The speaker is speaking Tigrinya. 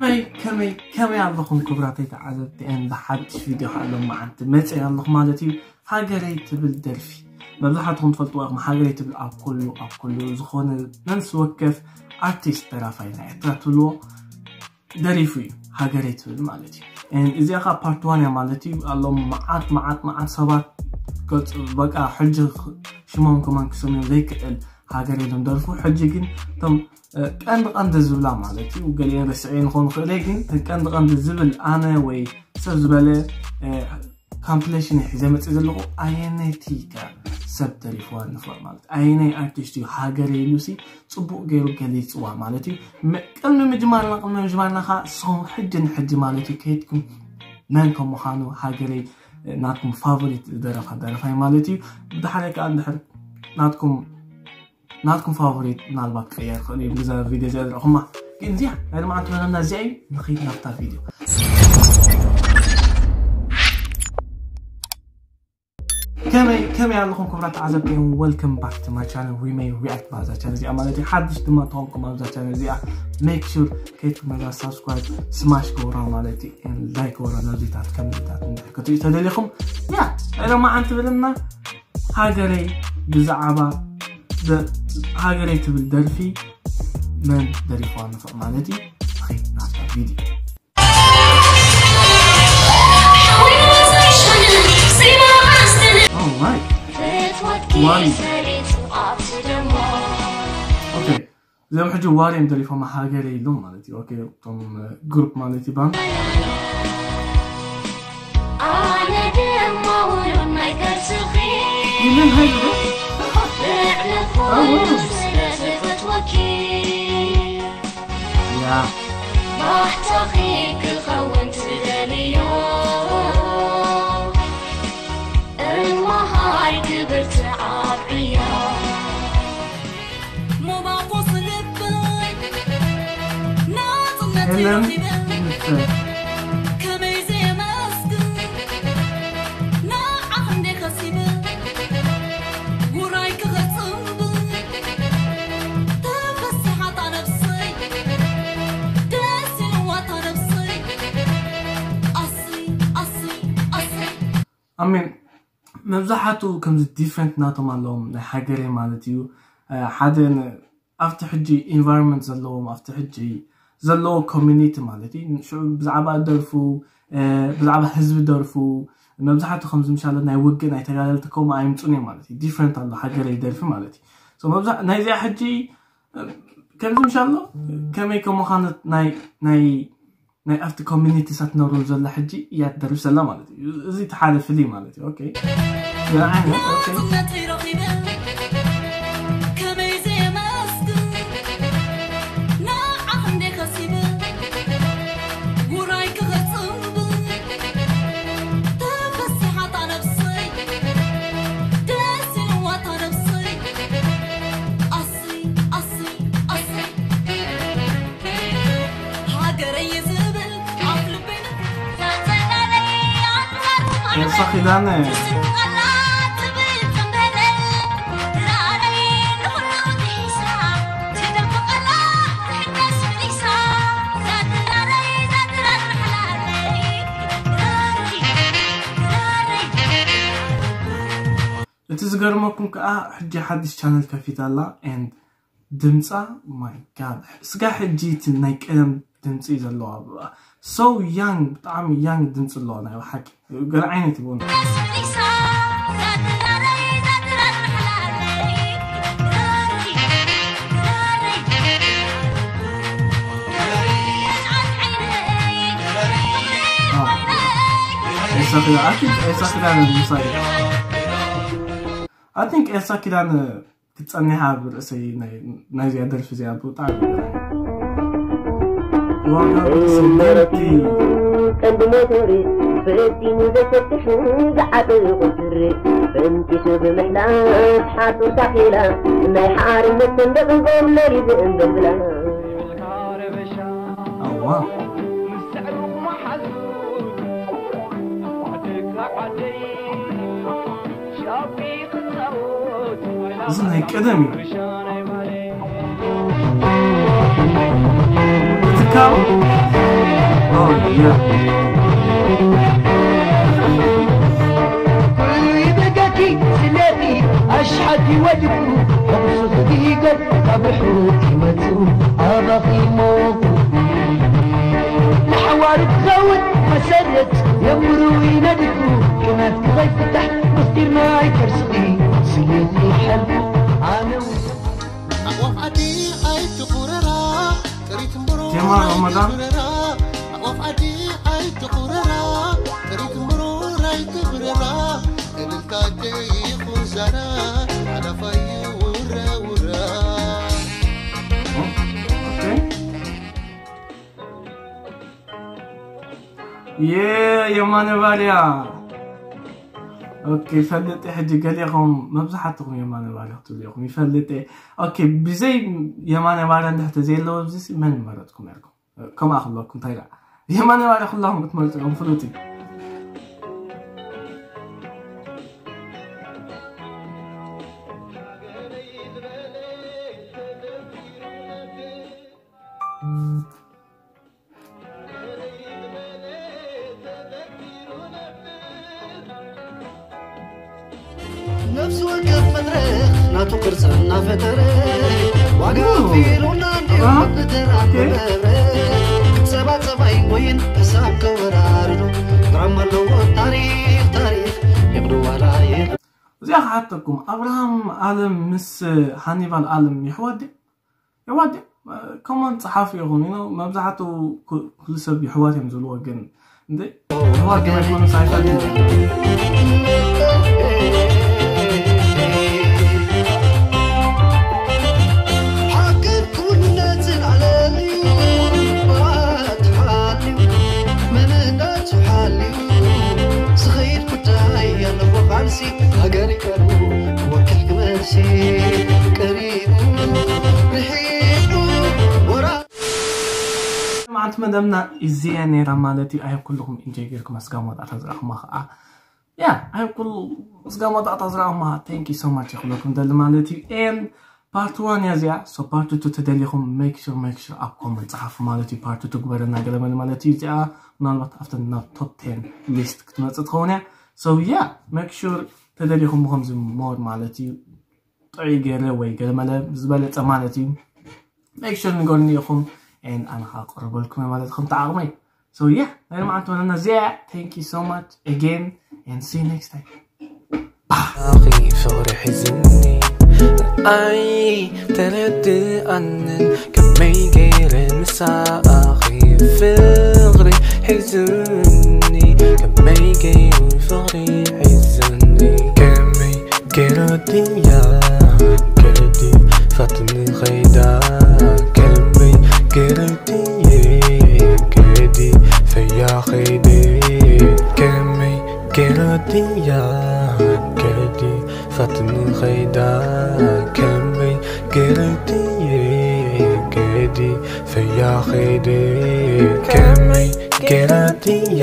ከመይ ከመይ ከመይ ኣለኹም ክቡራተይ ተዓዘብቲ? And ብሓድሽ ቪድዮ ከዓ ሎም መዓንቲ መፅእ ኣለኹ ማለት እዩ። ሃገረይ ትብል ደርፊ መብዛሕትኹም ትፈልጥዋ ኢኹም። ሃገረይ ትብል ኣብ ኩሉ ኣብ ኩሉ ዝኾነ ነንስ ወከፍ ኣርቲስት ደራፋይ ናይ ኤርትራ ትብልዎ ደሪፉ እዩ ሃገረይ ትብል ማለት እዩ። And እዚኣ ከዓ ፓርት ዋን እያ ማለት እዩ። ኣሎም መዓት መዓት መዓት ሰባት ገጹ በቃ ሕጂ ሽሞም ከማን ክሰምዮ ዘይክእል ሃገር የለን ደርፉ። ሕጂ ግን እቶም ቀንዲ ቀንዲ ዝብላ ማለት እዩ። ገሊአን ረስዐ ንኾን ክእለ ግን ቀንዲ ቀንዲ ዝብል ኣነ ወይ ሰብ ዝበለ ካምፕሌሽን ሒዘ መፅእ ዘለኹ ኣየነይቲ ከ ሰብ ደሪፍዋ ንፍዕ ማለት ኣየነይ ኣርቲስት እዩ ሃገር ኢሉሲ ፅቡቅ ገይሩ ገሊፅዋ ማለት እዩ። ቅድሚ ምጅማርና ቅድሚ ምጅማርና ከዓ ስኹም ሕጂ ንሕጂ ማለት እዩ ከይድኩም መን ከም ምዃኑ ሃገረይ ናትኩም ፋቮሪት ዝደረፋ ደረፋይ ማለት እዩ። ብድሓረ ከዓ እንድሕር ናትኩም ናትኩም ፋቮሪት ምናልባት ክቀየር ክእል እዩ ብዛ ቪድዮ እዚኣ ዝረእኹማ። ግን እዚኣ ናይ ልምዓት መለና እዚኣ እዩ። ንኸይድ ናብታ ቪድዮ። ከመይ ከመይ ኣለኹም ክቡራት ተዓዘብቲ? Welcome back to my channel. We may react ባዛ ቻነል እዚኣ ማለት እዩ። ሓድሽ ድማ ተኾንኩም ኣብዛ ቻነል እዚኣ make sure ከይትኩም ነዛ ሳብስክራይብ ስማሽ ገብራ ማለት እዩ። ላይክ ገብራ ነዚታት ከምዚታት እንድሕር ክትሪኡ ተደሊኹም ያ ሎማዓንቲ ብልና ሃገረይ ብዛዕባ ሃገረይ ትብል ደርፊ መን ደሪፍዋ ንፍዕ ማለት እዩ። ኸይድ ናብታ ቪድዮ። እዚኦም ሕጂ ዋር እዮም ደሪፎም ሃገር ኢሎም ማለት እዩ። ኦኬ እቶም ግሩፕ ማለት እዩ ባንድ ኣነ ድማ ውሉድ ናይ ከርስኺ ይህን ሃይሉ ዶ? ልዕሊ ኩሉ ስለ ዝፈትወኪ ያ ባሕታኺ ክኸውን ትደልዮ እማሃይ ክብርቲ ዓብዕዮ ሞባቆስ ልበይ ናጽነት ሄለን ረኺበ ንሰ ከመይ ዘየመስግን ንዓኽ እንደ ከሲበ ውራይ ክኸጽምብል ተፈሲሓታ ነብሰይ ደስ ኢልዋታ ነብሰይ ኣሰይ ኣሰይ ኣሰይ ኣሜን። መብዛሕቱ ከምዚ ዲፍረንት ናቶም ኣለዎም ናይ ሃገረይ ማለት እዩ። ሓደ ኣብቲ ሕጂ ኢንቫይሮንመንት ዘለዎም ኣብቲ ሕጂ ዘለዎ ኮሚኒቲ ማለት እዩ። ሽዑ ብዛዕባ ደርፉ ብዛዕባ ህዝቢ ደርፉ መብዛሕቱ ከምዚ ምሻለ ናይ ውግእ ናይ ተጋደልቲ ከምኡ ኣይምፁን እዮም ማለት እዩ። ዲፍረንት ኣሎ ሃገረይ ደርፊ ማለት እዩ። ናይዚኣ ሕጂ ከምዚ ምሻሎ ከመይ ከም ምዃነት ናይ ናይ ኣብቲ ኮሚኒቲ ሳትነብሩ ዘላ ሕጂ እያ ትደርፍ ዘላ ማለት እዩ። እዚ እቲ ሓደ ፍልይ ማለት እዩ። ኦኬ ገለ ዓይነት ኦኬ ናጽነተይ ረኺበ ከመይ ዘየመስግን ንዓኽ እንደ ከሲበ ውራይ ክኸጽምብል ተፈሲሓታ ነብሰይ ደስ ኢልዋታ ነብሰይ ኣሰይ ኣሰይ ኣሰይ ኤልሳ ኪዳነ እቲ ዝገርመኩም ከዓ ሕጂ ሓድሽ ቻነል ከፊታ ኣላ and ድምፃ my god ስጋ ሕጂ እቲ ናይ ቀደም ድምፂ እዩ ዘለዋ so young ብጣዕሚ young ድምፂ ኣለዋ ናይ ብሓቂ ገለ ዓይነት ይብሉ I think ኤልሳ ኪዳነ ክትጸኒሓ ኣብ ርእሰይ ናይዚኣ ደርፊ እዚኣ ብጣዕሚ ዋጋ ሰደቲ ቀንዲ ሞተሪ ፈጺሙ ዘሰክሕ ዝዓበየ ቁጽሪ ፈንጢሱ ብምሕላፍ ሓጹር ታኺላ ናይ ሓርነት ሰንደቕ ጎም ለሊቡ እንበልብላ ኣዋ እዚ ናይ ቀደም እዩ። እቲ ካብ ኩሉ ይበገኪ ስለቲ ኣሽሓት ይወድኩ ከምሱ ክዲገብ ካብ ርሑቕ ይመጹ ኣባኺ ሞኹ ንሓዋሩ ክኸውን መሰረት የምሩ ይነድኩ ቅናት ክኸይፍታሕ ምስጢር ናይ ከርስኺ ስለቲ ሓልፉ ኣነ ኣዕዋፍ ዓዲ ኣይትቑረራ ጥሪት እምበሮ ጀማል ረመዳን። ኣይትብረራ ኣዕዋፍ ዓዲ ኣይትቑረራ ጥሪት እምበሮ ኣይትብረራ እልልታ ደይ ይኹን ዛራ ሓላፋይ ውራ ውራ ኦኬ። የ የማነ ባርያ ኦኬ ፈልጥ ሕጂ ገሊኹም መብዛሕትኹም የማነ ባርያ ክትብሉ ኢኹም ይፈልጥ ኦኬ ብዘይ የማነ ባርያ እንድሕር ተዘየለዎ ኣብዚ መን መረጥኩም ነርኩም ከምኣ ክብለኩም እንታይ ደኣ የማነ ባርያ ኩላኹም ክትመርጹ ኢኹም ፍሉጥ እዩ ነፍሲ ወከፍ መድረኽ ናቱ ቅርፂ እናፈጠረ ዋጋ ከፊሉና እንዲሁ ብተራ መበረ ሰባት ሰብኣይ ወይን ሕሳብ ከወራርዱ ድራማ ኣለዎ ታሪኽ ታሪኽ ይቕዱ ዋላ ይቕ እዚኣ ክሓተኩም ኣብርሃም ኣለም ምስ ሃኒባል ኣለም ይሕዋት ድዮም የሕዋት ድዮም ከማን ፀሓፉ ይኹን you know መብዛሕትኡ ኩ- ኩሉ ሰብ የሕዋት እዮም ዝብልዎ ግን እንደ የሕዋት ድዮም ኣይኮኑስ ኣይፈልጥን ሓቅን ክውንነትን ኣለልዩ ባትሓልዩ መንነቱ ሓልዩ ዝኸይድ ጉዳይ ኣለዎ ቃልሲ ሃገር ይቀርቡ ክወክል ክመልሲ ቀሪቡ ርሒቁ ወራ መዓልቲ መደብና እዚኣ ነይራ ማለት እዩ ኣይ ኩልኹም ኢንጆይ ጌርኩም ኣስጋሞጣ ተዝረኽማ ከዓ ያ ኣይ ኩሉ ኣስጋሞጣ ተዝረኽማ thank you so much ይኽለኩም ደሊ ማለት እዩ and part one እያ እዚኣ so part two ተደሊኹም make sure make sure ኣብ comment ጸሓፉ ማለት እዩ part two ትግበረና ገለመለ ማለት እዩ እዚኣ ምናልባት ኣብተን ናብ top ten list ክትመጽእ ትኸውን እያ so yeah make sure ተደሊኹም ብኸምዚ more ማለት እዩ ጥዑይ ገይረ ወይ ገለመለ ዝበለጸ ማለት እዩ make sure ንገሩኒ ኢኹም and ኣነ ከዓ ቀርበልኩም ማለት ከም ተዓቕመይ so yeah ናይ መዓልቲ መደብና እዚኣ thank you so much again and see you next time ኣኺ ፍቕሪ ሒዝኒ ኣይ ተረድኣንን ከመይ ገይረ ምሳኣኺ ፍቕሪ ሒዝኒ ከመይ ገይሩ ፍቕሪ ሒዝኒ ከመይ ገይረ ድያ ገዲ ፋትኒ ኸይዳ ከመይ ገይረ ድየ ገዲ ፈያ ኸይደ ከመይ ገይረ ድያ ገዲ ፋትኒ ኸይዳ ከመይ ገይረ ድየ ገዲ ፈያ ኸይደ ከመይ ገይረ ድያ